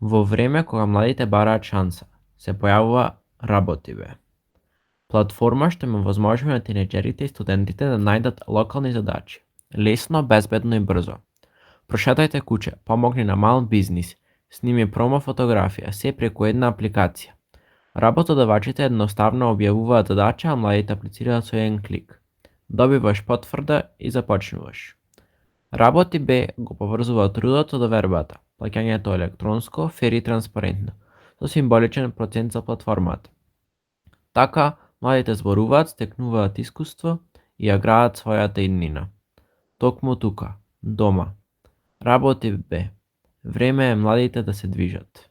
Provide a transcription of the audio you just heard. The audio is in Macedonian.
Во време кога младите бараат шанса, се појавува Работи.бе. Платформа што им овозможува на тинеџерите и студентите да најдат локални задачи, лесно, безбедно и брзо. Прошетајте куќе, помогни на мал бизнис, сними промо фотографија, се преку една апликација. Работодавачите едноставно објавуваат задача, а младите аплицираат со еден клик. Добиваш потврда и започнуваш. Работи.бе го поврзува трудот со довербата, плаќањето електронско, фер и транспарентно, со символичен процент за платформата. Така, младите зборуваат, стекнуваат искуство и ја граат својата иднина. Токму тука, дома. Работи.бе. Време е младите да се движат.